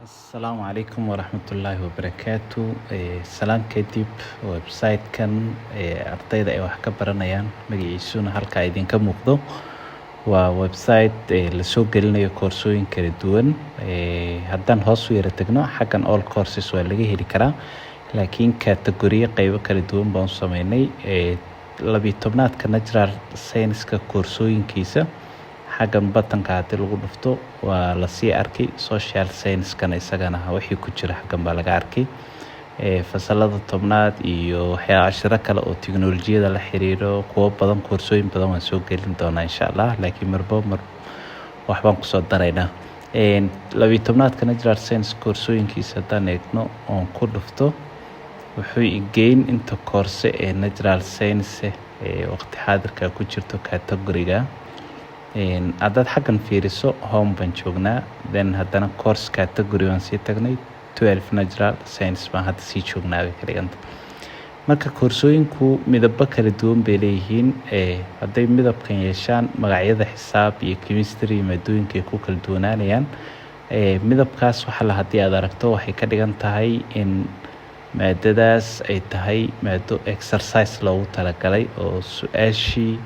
Asalaamu calaykum waraxmatullaahi wabarakaatu. Salaan kadib, website-kan ardayda ay wax ka baranayaan, magaciisuna halkaa idinka muuqdo, waa website lasoo gelinayo koorsooyin kala duwan. Haddaan hoos u yara tagno, xaggan all courses waa laga heli karaa, laakiin category-yo, qeybo kala duwan baan u sameynay. 12aadka natural science-ka koorsooyinkiisa xaggan button-ka haddii lagu dhufto waa lasii arkay. Social science-kana isagana wixii ku jira xaggan baa laga arkay. Fasalada 10aad iyo waxyaa cashiro kale oo tiknolojiyada la xiriiro, kuwo badan, koorsooyin badan waan soo gelin doonaa insha Allah, laakiin marba mar waxbaan kusoo daraynaa. 12aadka natural science koorsooyinkiisa haddaan eegno oon ku dhufto, wuxuu igeyn inta koorse ee natural science ee waqti xaadirka ku jirto category-ga. Haddaad xaggan fiiriso, home baan joognaa, then haddana course category baan sii tagnay, 12 natural science baan hadda sii joognaa bay ka dhiganta. Marka koorsooyinku midabo kala duwan bay leeyihiin. Hadday midabkan yeeshaan, magacyada xisaab iyo chemistry iyo maadooyinka ay ku kala duwanaanayaan. Midabkaas waxa la haddii aad aragto, waxay ka dhigan tahay in maadadaas ay tahay maado exercise loogu talagalay, oo su-aashii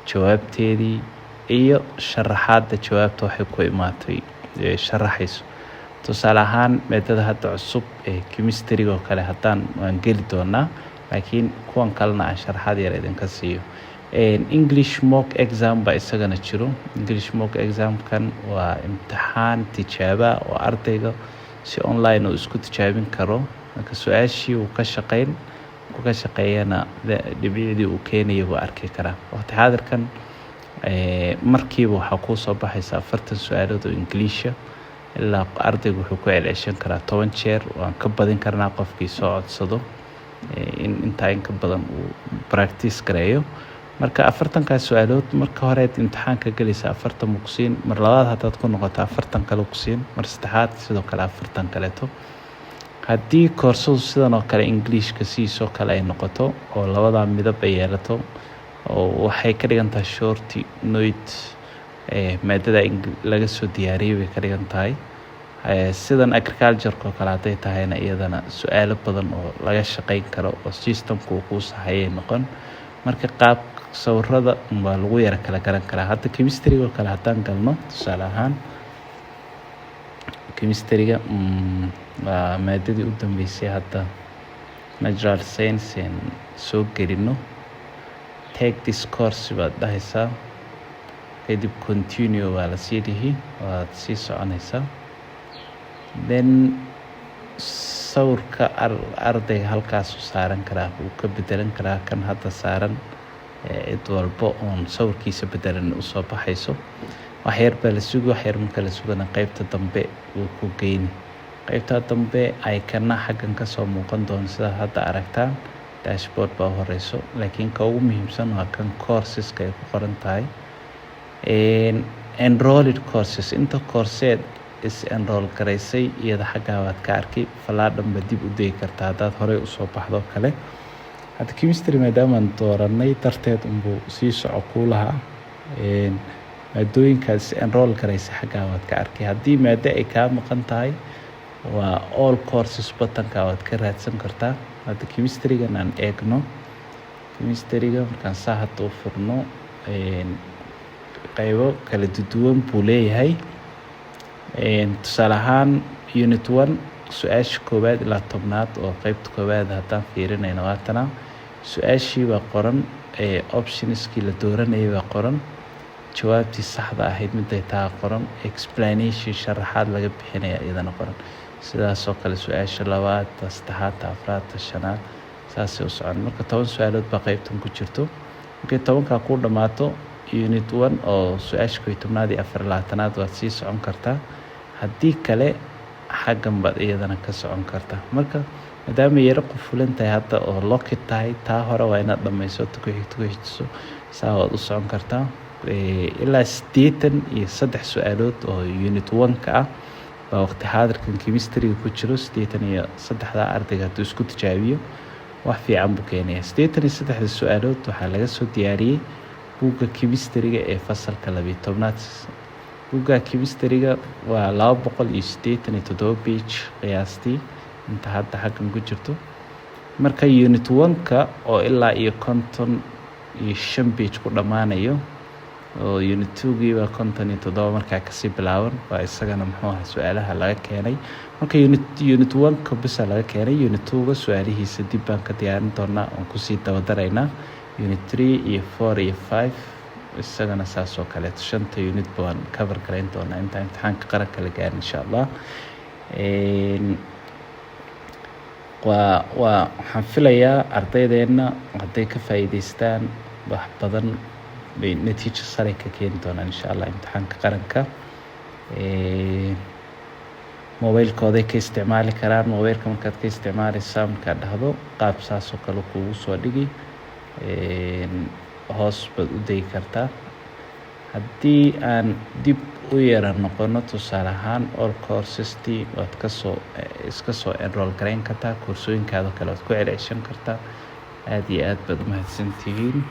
jawaabteedii iyo sharaxaadda jawaabta waxay ku imaatay sharaxayso. Tusaale ahaan, maadada hadda cusub ee chemistry oo kale haddaan waan geli doonaa, laakiin kuwan kalena aan sharaxaad yar idinka siiyo. English mock exam baa isagana jiro. English mock exam-kan waa imtixaan tijaaba oo ardayga si online uu isku tijaabin karo. Marka su-aashii uu ka shaqeyn, ku ka shaqeeyana, dhibicdii uu keenaya buu arki karaa. Waqti xaadirkan markiiba waxaa kuu soo baxaysa 40 su-aalood oo Ingiliisha, ilaa ardaygu wuxuu ku celceshan karaa 10 jeer. Waan ka badin karnaa qofkii soo codsado in intaa in ka badan uu practice gareeyo. Marka 40kaas su-aalood, marka horeed imtixaanka gelaysa 40 buu kusiin, mar labaad haddaad ku noqoto 40 kale kusiin, mar saddexaad sidoo kale 40 kaleeto. Haddii koorsadu sidan oo kale Englishka sidiisoo kale ay noqoto oo labadaa midab ay yeelato, oo waxay ka dhigan tahay short note maadada laga soo diyaariyay bay ka dhigan tahay. Sidan agriculture-ka oo kale hadday tahayna, iyadana su-aalo badan oo laga shaqeyn karo oo system-ka uu kuu saxayay noqon. Marka qaab sawirada waa lagu yara kala garan karaa. Hadda chemistry-ga oo kale haddaan galno, tusaale ahaan chemistry-ga waa maadadii u dambeysay hadda natural science een soo gelino. "Take this course" baad dhahaysaa, kadib "continue" waa lasii dhihi, waad sii soconaysaa. Then sawirka ardayga halkaasu saaran karaa, wuu ka bedelan karaa kan hadda saaran. Cid walba oon sawirkiisa bedelan usoo baxayso. Wax yar baa la sugi, wax yar marka la sugana qeybta dambe wuu ku geyni. Qeybta dambe icon-na xaggan kasoo muuqan doono sidaa hadda aragtaan. Dashboard baa u horeyso, laakiin ka ugu muhiimsan waa kan courses-ka ay ku qoran tahay. Enrolled courses, inta course-eed is enroll garaysay, iyada xaggaa waad ka arki. Falaadhan ba dib u degi kartaa haddaad horey usoo baxdo kale. Hadda chemistry maadaamaan dooranay darteed unbuu sii soco kuu lahaa. Maadooyinkaad is enroll garaysay xaggaa waad ka arkay. Haddii maado ay kaa maqan tahay, waa all courses button-ka waad ka raadsan kartaa. Hadda chemistry-gan aan eegno. Chemistry-ga markaan saa hadda u furno, qeybo kala duwan buu leeyahay. Tusaale ahaan, unit 1 su-aasha koowaad ilaa 10aad oo qeybta koowaad haddaan fiirinayno, waatana su-aashii baa qoran, options-kii la dooranayay baa qoran, jawaabtii saxda ahayd miday taa qoran, explanation, sharaxaad laga bixinaya iyadana qoran. Sidaasoo kale su-aasha labaad, ta saddexaad, ta afraad, ta shanaad, saasay u socon. Marka 10 su-aalood baa qeybtan ku jirto. Markay 10kaa ku dhammaato, unit 1 oo su-aasha 11aad iyo 24aad waad sii socon kartaa. Haddii kale xaggan baad iyadana ka socon kartaa. Marka maadaama yaro qufulan tahay hadda oo locked tahay, taa hore waa inaad dhammayso, ta ku xigto ku xigtiso, saa waad u socon kartaa. Ilaa 83 su-aalood oo unit 1-ka ah baa waqti xaadirkan chemistry-ga ku jiro. 83-daa ardayga hadduu isku tijaabiyo, wax fiican buu keenaya. 83-da su-aalood waxaa laga soo diyaariyey buugga chemistry-ga ee fasalka 12aad. Buugga chemistry-ga waa 287 page qiyaastii inta hadda xaggan ku jirto. Marka unit one-ka oo ilaa iyo 55 page ku dhammaanayo, oo unit two-giiba 57 markaa kasii bilaaban, waa isagana muxuu ahaa su-aalaha laga keenay. Marka unit one-ka bisa laga keenay, unit two-ga su-aalihiisa dib baan ka diyaarin doonaa oon kusii dabadaraynaa. Unit three iyo four iyo five isagana saas oo kaleeto, shanta unit baan cover garayn doonaa intaan imtixaanka qaranka la gaarin, insha Allah. Waa waxaan filayaa ardaydeena hadday ka faa'iideystaan wax badan bay natiijo sare ka keeni doonaan, insha Allah, imtixaanka qaranka. Mobilkooday ka isticmaali karaan. Mobilka markaad ka isticmaaleysaa, markaad dhahdo qaab saas oo kale kugu soo dhigi, hoos baad u degi kartaa. Haddii aan dib u yara noqono, tusaale ahaan, all courses-tii waad kasoo iska soo enroll garayn kartaa, koorsooyinkaada kale waad ku celceshan kartaa. Aada iyo aad baad umahadsantihiin.